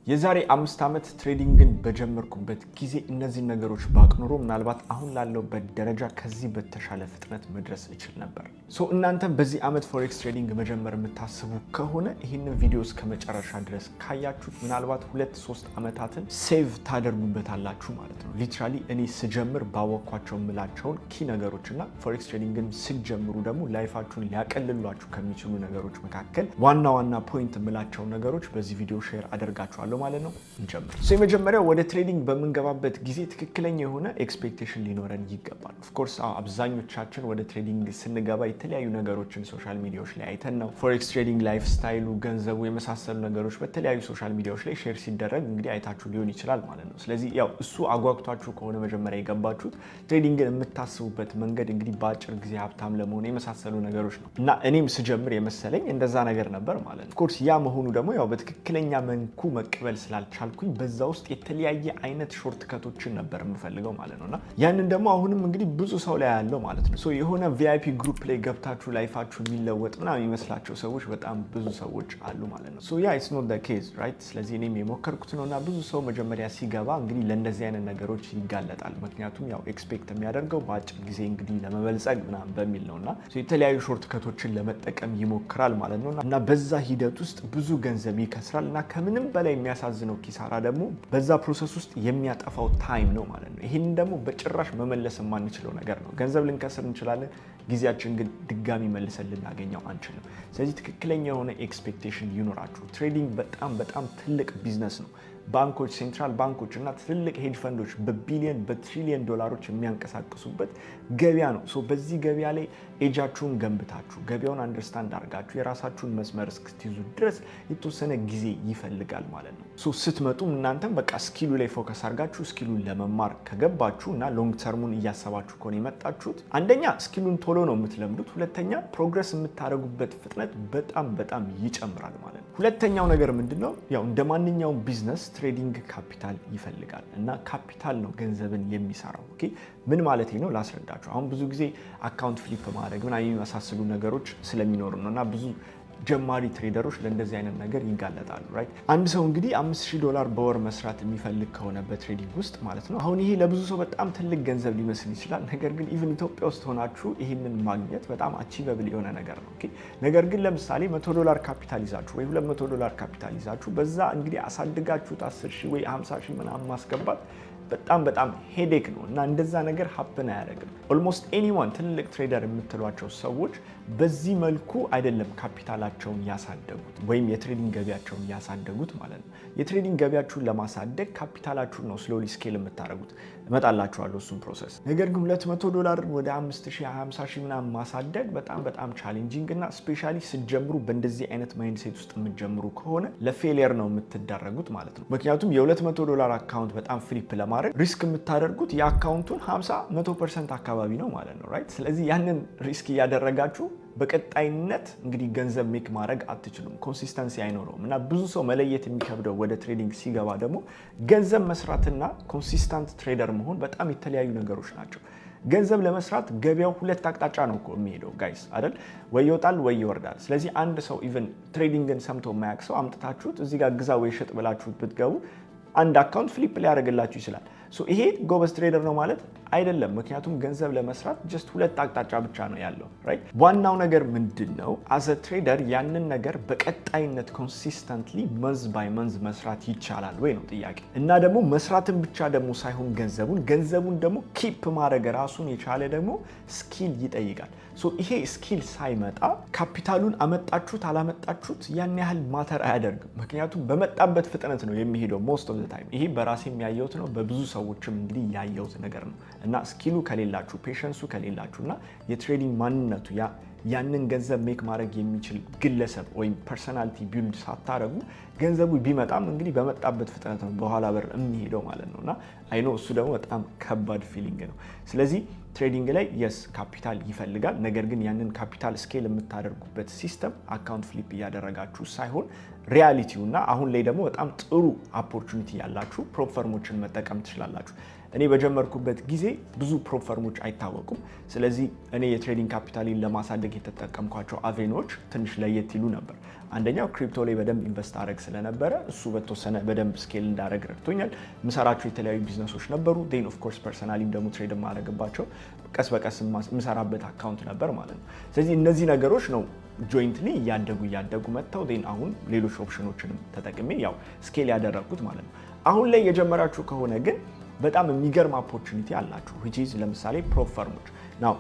የዛሬ 5 ዓመት trading ን በጀመርኩበት ጊዜ እነዚህን ነገሮች ባውቅ ኖሮ ምናልባት አሁን ላለሁበት ደረጃ ከዚህ በተሻለ ፍጥነት መድረስ እችል ነበር። So እናንተም በዚህ ዓመት forex trading መጀመር የምታስቡ ከሆነ ይህንን ቪዲዮ እስከ መጨረሻ ድረስ ካያችሁት ምናልባት 2-3 ዓመታትን save ታደርጉበታላችሁ ማለት ነው። Literally እኔ ስጀምር ባወቅኳቸው የምላቸውን key ነገሮች እና forex trading ን ስትጀምሩ ደግሞ life ኣችሁን ሊያቀልሏችሁ ከሚችሉ ነገሮች መካከል ዋና ዋና point የምላቸውን ነገሮች በዚህ ቪዲዮ share አደርጋችኋለሁ ማለት ነው። እንጀምር። የመጀመሪያው ወደ trading በምንገባበት ጊዜ ትክክለኛ የሆነ expectation ሊኖረን ይገባል። Of course አብዛኞቻችን ወደ trading ስንገባ የተለያዩ ነገሮችን social media ዎች ላይ አይተን ነው። Forex trading lifestyle ኡ፣ ገንዘቡ የመሳሰሉ ነገሮች በተለያዩ social media ዎች ላይ share ሲደረግ እንግዲህ አይታችሁ ሊሆን ይችላል ማለት ነው። ስለዚህ ያው እሱ አጓግቷችሁ ከሆነ መጀመሪያ የገባችሁት፣ trading ን የምታስቡበት መንገድ እንግዲህ በአጭር ጊዜ ሀብታም ለመሆን የመሳሰሉ ነገሮች ነው እና እኔም ስጀምር የመሰለኝ እንደዛ ነገር ነበር ማለት ነው። Of course ያ መሆኑ ደግሞ ያው በትክክለኛ መልኩ መቀበል ስላልቻልኩኝ በዛ ውስጥ የተለያየ አይነት shortcut ኦችን ነበር የምፈልገው ማለት ነው። እና ያንን ደግሞ አሁንም እንግዲህ ብዙ ሰው ላይ ያለው ማለት ነው። የሆነ VIP group ላይ ገብታችሁ life ኣችሁ የሚለወጥ ምናምን የሚመስላቸው ሰዎች በጣም ብዙ ሰዎች አሉ ማለት ነው። Yeah, it's not the case, right? ስለዚህ እኔም የሞከርኩት ነው እና ብዙ ሰው መጀመሪያ ሲገባ እንግዲህ ለእንደዚህ አይነት ነገሮች ይጋለጣል። ምክንያቱም ያው expect የሚያደርገው በአጭር ጊዜ እንግዲህ ለመበልጸግ ምናምን በሚል ነው እና የተለያዩ shortcut ኦችን ለመጠቀም ይሞክራል ማለት ነው። እና በዛ ሂደት ውስጥ ብዙ ገንዘብ ይከስራል እና ከምንም በላይ የሚያሳዝነው ኪሳራ ደግሞ በዛ process ውስጥ የሚያጠፋው time ነው ማለት ነው። ይህንን ደግሞ በጭራሽ መመለስ የማንችለው ነገር ነው። ገንዘብ ልንከስር እንችላለን፣ ጊዜያችን ግን ድጋሚ መልሰን ልናገኘው አንችልም። ስለዚህ ትክክለኛ የሆነ expectation ይኑራችሁ። Trading በጣም በጣም ትልቅ ቢዝነስ ነው። ባንኮች፣ central ባንኮች እና ትልልቅ hedge fund ኦች በቢሊየን በትሪሊየን ዶላሮች የሚያንቀሳቅሱበት ገበያ ነው። So በዚህ ገበያ ላይ edge ኣችሁን ገንብታችሁ፣ ገበያውን understand አድርጋችሁ፣ የራሳችሁን መስመር እስክትይዙ ድረስ የተወሰነ ጊዜ ይፈልጋል ማለት ነው። So ስትመጡም እናንተም በቃ skill ኡ ላይ focus አድርጋችሁ skill ኡን ለመማር ከገባችሁ እና long term ኡን እያሰባችሁ ከሆነ የመጣችሁት፣ አንደኛ skill ኡን ቶሎ ነው የምትለምዱት፣ ሁለተኛ progress የምታደርጉበት ፍጥነት በጣም በጣም ይጨምራል ማለት ነው። ሁለተኛው ነገር ምንድን ነው? ያው እንደ ማንኛውም business trading ካፒታል ይፈልጋል እና ካፒታል ነው ገንዘብን የሚሰራው። Okay፣ ምን ማለት ነው ላስረዳችሁ። አሁን ብዙ ጊዜ account flip ማድረግ ምናምን የሚመሳሰሉ ነገሮች ስለሚኖሩ ነው እና ብዙ ጀማሪ trader ኦች ለእንደዚህ አይነት ነገር ይጋለጣሉ። Right፣ አንድ ሰው እንግዲህ 5000 ዶላር በወር መስራት የሚፈልግ ከሆነ በ trading ውስጥ ማለት ነው። አሁን ይሄ ለብዙ ሰው በጣም ትልቅ ገንዘብ ሊመስል ይችላል። ነገር ግን even ኢትዮጵያ ውስጥ ሆናችሁ ይህንን ማግኘት በጣም achievable የሆነ ነገር ነው። Okay፣ ነገር ግን ለምሳሌ 100 ዶላር ካፒታል ይዛችሁ ወይ 200 ዶላር ካፒታል ይዛችሁ በዛ እንግዲህ አሳድጋችሁት 10 ሺህ ወይ 50 ሺህ ምናምን ማስገባት በጣም በጣም headache ነው እና እንደዛ ነገር happen አያደርግም። Almost anyone ትልቅ trader የምትሏቸው ሰዎች በዚህ መልኩ አይደለም ካፒታላቸውን ያሳደጉት ወይም የ trading ገቢያቸውን ያሳደጉት ማለት ነው። የ trading ገቢያችሁን ለማሳደግ ካፒታላችሁን ነው slowly scale የምታደርጉት። እመጣላችኋለሁ እሱን process። ነገር ግን 200 ዶላር ወደ 5000፣ 50 ሺህ ምናምን ማሳደግ በጣም በጣም challenging እና especially ስትጀምሩ በእንደዚህ አይነት mindset ውስጥ የምትጀምሩ ከሆነ ለ failure ነው የምትዳረጉት ማለት ነው። ምክንያቱም የ200 ዶላር account በጣም flip ለማድረግ risk የምታደርጉት የ account ኡን 50 100% አካባቢ ነው ማለት ነው፣ right። ስለዚህ ያንን risk እያደረጋችሁ በቀጣይነት እንግዲህ ገንዘብ make ማድረግ አትችሉም። Consistency አይኖረውም እና ብዙ ሰው መለየት የሚከብደው ወደ trading ሲገባ ደግሞ ገንዘብ መስራትና consistent trader መሆን በጣም የተለያዩ ነገሮች ናቸው። ገንዘብ ለመስራት ገበያው ሁለት አቅጣጫ ነው እኮ የሚሄደው guys፣ አይደል? ወይ ይወጣል ወይ ይወርዳል። ስለዚህ አንድ ሰው even trading ን ሰምቶ የማያውቅ ሰው አምጥታችሁት እዚህ ጋር ግዛ ወይ ሽጥ ብላችሁት ብትገቡ አንድ account flip ሊያደርግላችሁ ይችላል። So ይሄ ጎበዝ trader ነው ማለት አይደለም። ምክንያቱም ገንዘብ ለመስራት just ሁለት አቅጣጫ ብቻ ነው ያለው፣ right? ዋናው ነገር ምንድን ነው? As a trader ያንን ነገር በቀጣይነት consistently month by month መስራት ይቻላል ወይ ነው ጥያቄ። እና ደግሞ መስራትን ብቻ ደግሞ ሳይሆን ገንዘቡን ደግሞ keep ማድረግ ራሱን የቻለ ደግሞ skill ይጠይቃል። So ይሄ skill ሳይመጣ ካፒታሉን አመጣችሁት አላመጣችሁት ያን ያህል matter አያደርግም። ምክንያቱም በመጣበት ፍጥነት ነው የሚሄደው most of the time። ይሄ በራሴ ያየሁት ነው፣ በብዙ ሰዎችም እንግዲህ ያየሁት ነገር ነው። እና skill ኡ ከሌላችሁ፣ patience ኡ ከሌላችሁ እና የ trading ማንነቱ ያንን ገንዘብ make ማድረግ የሚችል ግለሰብ ወይም personality build ሳታረጉ ገንዘቡ ቢመጣም እንግዲህ በመጣበት ፍጥነት ነው በኋላ በር የሚሄደው ማለት ነው። እና I know እሱ ደግሞ በጣም ከባድ feeling ነው። ስለዚህ Trading ላይ yes ካፒታል ይፈልጋል። ነገር ግን ያንን ካፒታል scale የምታደርጉበት system account flip እያደረጋችሁ ሳይሆን reality ው እና አሁን ላይ ደግሞ በጣም ጥሩ opportunity ያላችሁ prop firm ኦችን መጠቀም ትችላላችሁ። እኔ በጀመርኩበት ጊዜ ብዙ prop firm ኦች አይታወቁም። ስለዚህ እኔ የ trading capital ኤን ለማሳደግ የተጠቀምኳቸው avenue ዎች ትንሽ ለየት ይሉ ነበር። አንደኛው crypto ላይ በደንብ invest አደርግ ስለነበረ እሱ በተወሰነ በደንብ scale እንዳደርግ ረድቶኛል። ምሰራቸው የተለያዩ ቢዝነሶች ነበሩ። Then of course personally ም ደግሞ trade የማደርግባቸው ቀስ በቀስ የምሰራበት account ነበር ማለት ነው። ስለዚህ እነዚህ ነገሮች ነው jointly እያደጉ እያደጉ መጥተው then አሁን ሌሎች option ኦችንም ተጠቅሜ ያው scale ያደረግኩት ማለት ነው። አሁን ላይ የጀመራችሁ ከሆነ ግን በጣም የሚገርም opportunity አላችሁ፣ which is ለምሳሌ prop firm ኦች። Now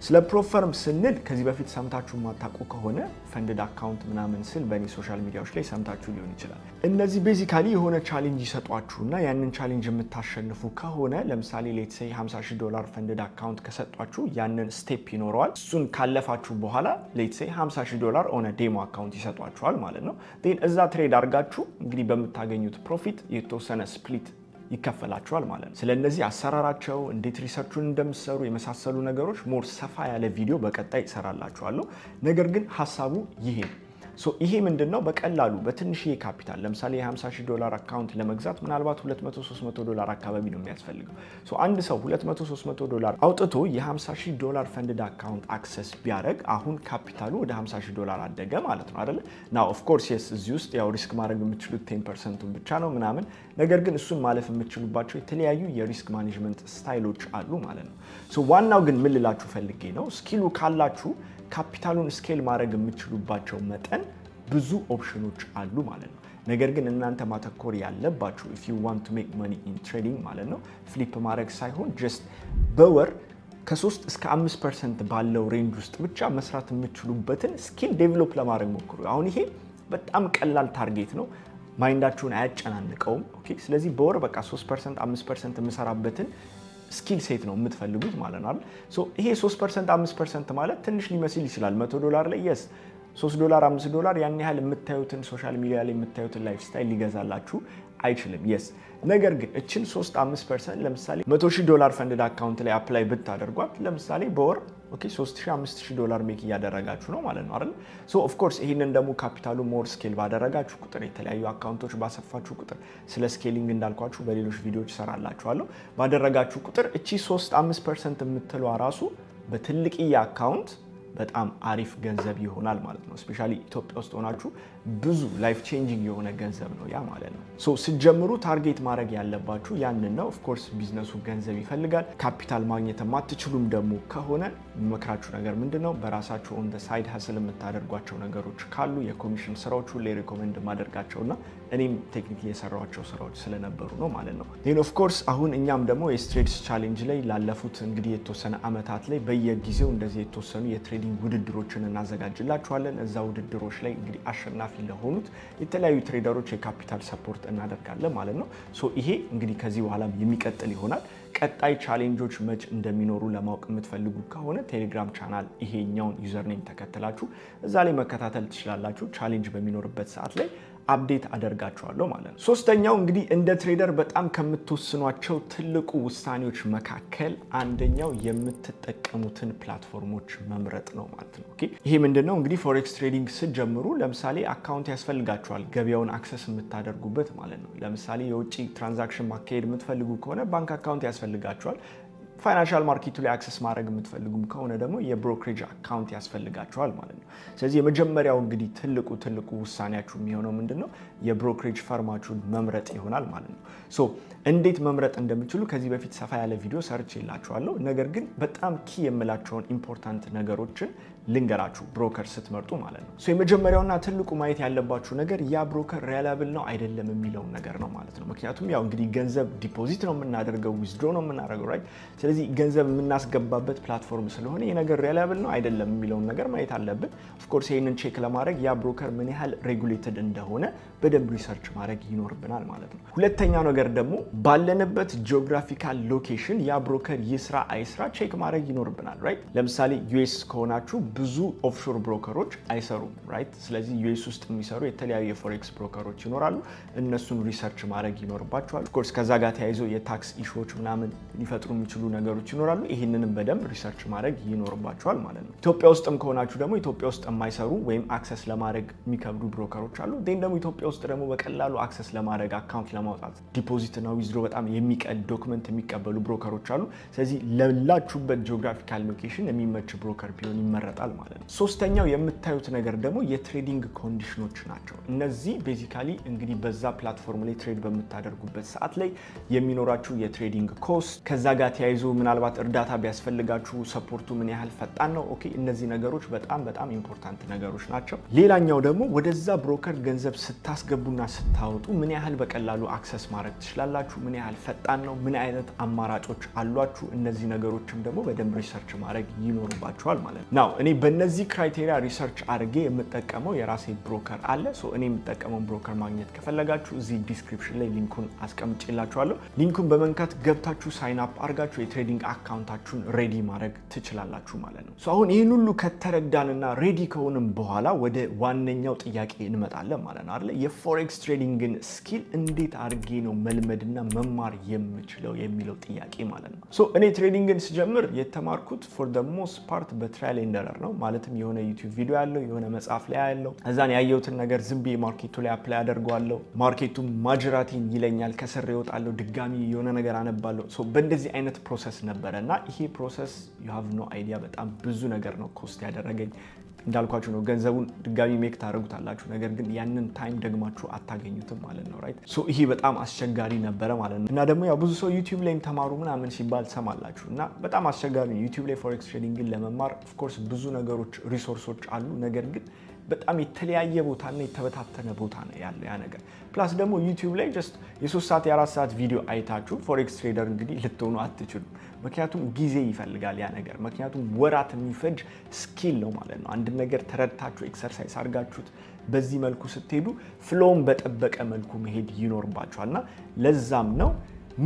ስለ prop firm ስንል ከዚህ በፊት ሰምታችሁ የማታውቁ ከሆነ funded account ምናምን ስል በእኔ social media ዎች ላይ ሰምታችሁ ሊሆን ይችላል። እነዚህ basically የሆነ challenge ይሰጧችሁና ያንን challenge የምታሸንፉ ከሆነ፣ ለምሳሌ let's say 50 ሺህ ዶላር funded account ከሰጧችሁ ያንን step ይኖረዋል። እሱን ካለፋችሁ በኋላ let's say 50 ሺህ ዶላር on a demo account ይሰጧችኋል ማለት ነው። Then እዛ trade አድርጋችሁ እንግዲህ በምታገኙት profit የተወሰነ split ይከፈላችኋል ማለት ነው። ስለ እነዚህ አሰራራቸው፣ እንዴት research ኡን እንደምትሰሩ የመሳሰሉ ነገሮች more ሰፋ ያለ ቪዲዮ በቀጣይ እሰራላችኋለሁ። ነገር ግን ሀሳቡ ይሄ ነው። So ይሄ ምንድን ነው? በቀላሉ በትንሽዬ ካፒታል፣ ለምሳሌ የ50 ሺህ ዶላር account ለመግዛት ምናልባት 200 300 ዶላር አካባቢ ነው የሚያስፈልገው። So አንድ ሰው 200 300 ዶላር አውጥቶ የ50 ሺህ ዶላር funded account access ቢያደርግ አሁን ካፒታሉ ወደ 50 ሺህ ዶላር አደገ ማለት ነው አይደለ? Now of course yes፣ እዚህ ውስጥ ያው risk ማድረግ የምትችሉት 10% ኡን ብቻ ነው ምናምን፣ ነገር ግን እሱን ማለፍ የምትችሉባቸው የተለያዩ የ risk management style ኦች አሉ ማለት ነው። So ዋናው ግን ምን ልላችሁ ፈልጌ ነው፣ skill ኡ ካላችሁ ካፒታሉን scale ማድረግ የምትችሉባቸው መጠን ብዙ ኦፕሽኖች አሉ ማለት ነው። ነገር ግን እናንተ ማተኮር ያለባችሁ if you want to make money in trading ማለት ነው፣ flip ማድረግ ሳይሆን just በወር ከ3 እስከ 5% ባለው range ውስጥ ብቻ መስራት የምትችሉበትን skill develop ለማድረግ ሞክሩ። አሁን ይሄ በጣም ቀላል target ነው። Mind ኣችሁን አያጨናንቀውም። Okay፣ ስለዚህ በወር በቃ 3% 5% የምሰራበትን skill set ነው የምትፈልጉት ማለት ነው አይደል? So ይሄ 3% 5% ማለት ትንሽ ሊመስል ይችላል። 100 ዶላር ላይ yes 3 ዶላር 5 ዶላር ያን ያህል የምታዩትን social media ላይ የምታዩትን lifestyle ሊገዛላችሁ አይችልም። Yes፣ ነገር ግን እችን 3 5% ለምሳሌ 100 ሺህ ዶላር funded account ላይ apply ብታደርጓት ለምሳሌ በወር okay 3000 5000 ዶላር make እያደረጋችሁ ነው ማለት ነው አይደል? So of course ይህንን ደግሞ ካፒታሉ more scale ባደረጋችሁ ቁጥር፣ የተለያዩ account ኦች ባሰፋችሁ ቁጥር፣ ስለ scaling እንዳልኳችሁ በሌሎች ቪዲዮዎች እሰራላችኋለሁ፣ ባደረጋችሁ ቁጥር እቺ 3 5% የምትለዋ ራሱ በትልቅዬ account በጣም አሪፍ ገንዘብ ይሆናል ማለት ነው። Especially ኢትዮጵያ ውስጥ ሆናችሁ ብዙ life changing የሆነ ገንዘብ ነው ያ ማለት ነው። So ስትጀምሩ target ማድረግ ያለባችሁ ያንን ነው። Of course ቢዝነሱ ገንዘብ ይፈልጋል። ካፒታል ማግኘት የማትችሉም ደግሞ ከሆነ የምመክራችሁ ነገር ምንድን ነው? በራሳችሁ on the side hustle የምታደርጓቸው ነገሮች ካሉ የኮሚሽን ስራዎች ሁሌ recommend የማደርጋቸውና እኔም technically የሰራኋቸው ስራዎች ስለነበሩ ነው ማለት ነው። Then of course አሁን እኛም ደግሞ የ Trades Challenge ላይ ላለፉት እንግዲህ የተወሰነ አመታት ላይ በየጊዜው እንደዚህ የተወሰኑ የ trading ውድድሮችን እናዘጋጅላችኋለን። እዛ ውድድሮች ላይ እንግዲህ አሸናፊ ለሆኑት የተለያዩ trader ኦች የ capital support እናደርጋለን ማለት ነው። So ይሄ እንግዲህ ከዚህ በኋላ የሚቀጥል ይሆናል። ቀጣይ challenge ኦች መች እንደሚኖሩ ለማወቅ የምትፈልጉ ከሆነ ቴሌግራም ቻናል ይሄኛውን username ተከትላችሁ እዛ ላይ መከታተል ትችላላችሁ። Challenge በሚኖርበት ሰዓት ላይ update አደርጋችኋለሁ ማለት ነው። ሶስተኛው እንግዲህ እንደ trader በጣም ከምትወስኗቸው ትልቁ ውሳኔዎች መካከል አንደኛው የምትጠቀሙትን platform ኦች መምረጥ ነው ማለት ነው። Okay፣ ይሄ ምንድን ነው? እንግዲህ forex trading ስትጀምሩ ለምሳሌ account ያስፈልጋችኋል፣ ገበያውን access የምታደርጉበት ማለት ነው። ለምሳሌ የውጭ transaction ማካሄድ የምትፈልጉ ከሆነ ባንክ account ያስፈልጋችኋል። Financial market ኡ ላይ access ማድረግ የምትፈልጉም ከሆነ ደግሞ የ brokerage account ያስፈልጋችኋል ማለት ነው። ስለዚህ የመጀመሪያው እንግዲህ ትልቁ ትልቁ ውሳኔያችሁ የሚሆነው ምንድን ነው? የ brokerage firm ኣችሁን መምረጥ ይሆናል ማለት ነው። So እንዴት መምረጥ እንደምትችሉ ከዚህ በፊት ሰፋ ያለ ቪዲዮ ሰርቼላችኋለሁ። ነገር ግን በጣም key የምላቸውን important ነገሮችን ልንገራችሁ broker ስትመርጡ ማለት ነው። So የመጀመሪያውና ትልቁ ማየት ያለባችሁ ነገር ያ broker reliable ነው አይደለም የሚለውን ነገር ነው ማለት ነው። ምክንያቱም ያው እንግዲህ ገንዘብ deposit ነው የምናደርገው፣ withdraw ነው የምናደርገው፣ right? ስለዚህ ገንዘብ የምናስገባበት platform ስለሆነ ይህ ነገር reliable ነው አይደለም የሚለውን ነገር ማየት አለብን። Of course ይህንን check ለማድረግ ያ broker ምን ያህል regulated እንደሆነ በደንብ ማየት አለብን ማለት ነው። በደንብ research ማድረግ ይኖርብናል ማለት ነው። ሁለተኛው ነገር ደግሞ ባለንበት geographical location ያ broker ይስራ አይስራ check ማድረግ ይኖርብናል፣ right? ለምሳሌ US ከሆናችሁ ብዙ offshore broker ኦች አይሰሩም፣ right? ስለዚህ US ውስጥ የሚሰሩ የተለያዩ የ forex broker ኦች ይኖራሉ። እነሱን research ማድረግ ይኖርባችኋል። Of course ከዛ ጋር ተያይዞ የ tax issue ዎች ምናምን ሊፈጥሩ የሚችሉ ነገሮች ይኖራሉ። ይህንንም በደንብ research ማድረግ ይኖርባችኋል ማለት ነው። ኢትዮጵያ ውስጥም ከሆናችሁ ደግሞ ኢትዮጵያ ውስጥ የማይሰሩ ወይም access ለማድረግ የሚከብዱ broker ኦች አሉ። Then ደግሞ ኢትዮጵያ ውስጥ ደግሞ በቀላሉ access ለማድረግ፣ account ለማውጣት፣ deposit እና withdraw በጣም የሚቀል፣ document የሚቀበሉ broker ኦች አሉ። ስለዚህ ላላችሁበት geographical location የሚመች broker ቢሆን ይመረጣል ማለት ነው። ሶስተኛው የምታዩት ነገር ደግሞ የ trading condition ኦች ናቸው። እነዚህ basically እንግዲህ በዛ platform ላይ trade በምታደርጉበት ሰዓት ላይ የሚኖራችሁ የ trading cost፣ ከዛ ጋር ተያይዞ ምናልባት እርዳታ ቢያስፈልጋችሁ support ኡ ምን ያህል ፈጣን ነው። Okay፣ እነዚህ ነገሮች በጣም በጣም important ነገሮች ናቸው። ሌላኛው ደግሞ ወደዛ broker ገንዘብ ስታስገቡና ስታወጡ ምን ያህል በቀላሉ access ማድረግ ትችላላችሁ፣ ምን ያህል ፈጣን ነው፣ ምን አይነት አማራጮች አሏችሁ። እነዚህ ነገሮችም ደግሞ በደንብ research ማድረግ ይኖርባችኋል ማለት ነው። Now እኔ በእነዚህ criteria research አድርጌ የምጠቀመው የራሴ broker አለ። So እኔ የምጠቀመውን broker ማግኘት ከፈለጋችሁ እዚህ description ላይ link ኡን አስቀምጬላችኋለሁ። Link ኡን በመንካት ገብታችሁ sign up አድርጋችሁ የ trading account ኣችሁን ready ማድረግ ትችላላችሁ ማለት ነው። አሁን ይህን ሁሉ ከተረዳንና ready ከሆንም በኋላ ወደ ዋነኛው ጥያቄ እንመጣለን ማለት ነው አይደለ? የ forex trading ን skill እንዴት አድርጌ ነው መልመድና መማር የምችለው የሚለው ጥያቄ ማለት ነው። So እኔ trading ን ስጀምር የተማርኩት for the most part በ trial and error ነው። ማለትም የሆነ YouTube ቪዲዮ አያለሁ፣ የሆነ መጽሐፍ ላይ አያለሁ፣ እዛን ያየሁትን ነገር ዝም ብዬ market ኡ ላይ apply አደርገዋለሁ። Market ኡ ማጅራቴን ይለኛል፣ ከስሬ እወጣለሁ፣ ድጋሚ የሆነ ነገር አነባለሁ። በእንደዚህ አይነት process ነበረ እና ይሄ process you have no idea በጣም ብዙ ነገር ነው cost ያደረገኝ። እንዳልኳችሁ ነው፣ ገንዘቡን ድጋሚ make ታደርጉታላችሁ፣ ነገር ግን ያንን time ደግማችሁ አታገኙትም ማለት ነው፣ right? So ይሄ በጣም አስቸጋሪ ነበረ ማለት ነው። እና ደግሞ ያው ብዙ ሰው YouTube ላይም ተማሩ ምናምን ሲባል ሰማላችሁ እና በጣም አስቸጋሪ ነው YouTube ላይ forex trading ን ለመማር። Of course ብዙ ነገሮች፣ resource ኦች አሉ፣ ነገር ግን በጣም የተለያየ ቦታና የተበታተነ ቦታ ነው ያለው ያ ነገር። Plus ደግሞ YouTube ላይ just የ3 ሰዓት የ4 ሰዓት ቪዲዮ አይታችሁ forex trader እንግዲህ ልትሆኑ አትችሉም። ምክንያቱም ጊዜ ይፈልጋል ያ ነገር። ምክንያቱም ወራት የሚፈጅ skill ነው ማለት ነው። አንድ ነገር ተረድታችሁ exercise አድርጋችሁት በዚህ መልኩ ስትሄዱ flow ውን በጠበቀ መልኩ መሄድ ይኖርባችኋል እና ለዛም ነው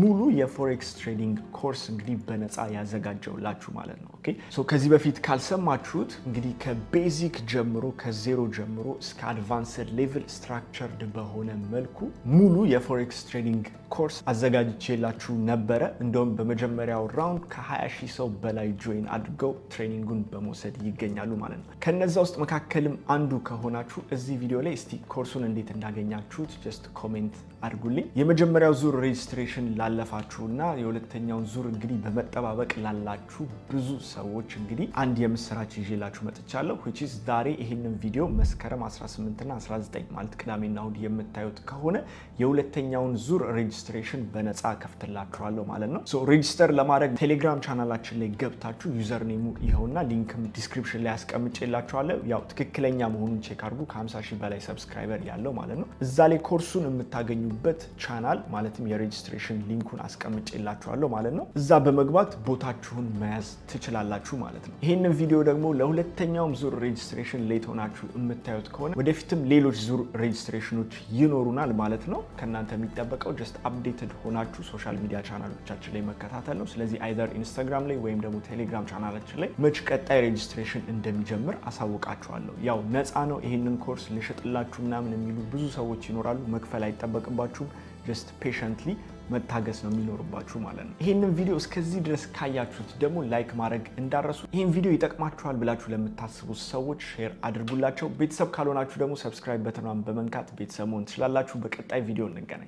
ሙሉ የ forex trading course እንግዲህ በነፃ ያዘጋጀሁላችሁ ማለት ነው። Okay፣ so ከዚህ በፊት ካልሰማችሁት እንግዲህ ከ basic ጀምሮ፣ ከዜሮ ጀምሮ እስከ advanced level structured በሆነ መልኩ ሙሉ የ forex trading course አዘጋጅቼላችሁ ነበረ። እንደውም በመጀመሪያው round ከ20 ሺህ ሰው በላይ join አድርገው training ኡን በመውሰድ ይገኛሉ ማለት ነው። ከነዛ ውስጥ መካከልም አንዱ ከሆናችሁ እዚህ ቪዲዮ ላይ እስቲ ኮርሱን እንዴት እንዳገኛችሁት just comment አድርጉልኝ። የመጀመሪያው ዙር registration ላለፋችሁና የሁለተኛውን ዙር እንግዲህ በመጠባበቅ ላላችሁ ብዙ ሰዎች እንግዲህ አንድ የምስራች ይዤላችሁ መጥቻለሁ። Which is ዛሬ ይህንን ቪዲዮ መስከረም 18 እና 19 ማለት ቅዳሜና እሁድ የምታዩት ከሆነ የሁለተኛውን ዙር registration በነፃ ከፍትላችኋለሁ ማለት ነው። So register ለማድረግ ቴሌግራም ቻናላችን ላይ ገብታችሁ username ኡ ይኸውና link ም description ላይ አስቀምጬላችኋለሁ። ያው ትክክለኛ መሆኑን check አድርጉ። ከ50 ሺህ በላይ subscriber ያለው ማለት ነው። እዛ ላይ ኮርሱን የምታገኙበት ቻናል ማለትም የ registration link ኡን አስቀምጬላችኋለሁ ማለት ነው። እዛ በመግባት ቦታችሁን መያዝ ትችላላችሁ ማለት ነው። ይህንን ቪዲዮ ደግሞ ለሁለተኛውም ዙር registration late ሆናችሁ የምታዩት ከሆነ ወደፊትም ሌሎች ዙር registration ኦች ይኖሩናል ማለት ነው። ከእናንተ የሚጠበቀው just updated ሆናችሁ social media channel ኦቻችን ላይ መከታተል ነው። ስለዚህ either Instagram ላይ ወይም ደግሞ ቴሌግራም ቻናላችን ላይ መች ቀጣይ registration እንደሚጀምር አሳውቃችኋለሁ። ያው ነፃ ነው። ይህንን ኮርስ ልሽጥላችሁ ምናምን የሚሉ ብዙ ሰዎች ይኖራሉ። መክፈል አይጠበቅባችሁም። Just patiently መታገስ ነው የሚኖርባችሁ ማለት ነው። ይህንን ቪዲዮ እስከዚህ ድረስ ካያችሁት ደግሞ like ማድረግ እንዳትረሱ። ይህን ቪዲዮ ይጠቅማችኋል ብላችሁ ለምታስቡ ሰዎች share አድርጉላቸው። ቤተሰብ ካልሆናችሁ ደግሞ subscribe button ኗን በመንካት ቤተሰብ መሆን ትችላላችሁ። በቀጣይ ቪዲዮ እንገናኝ።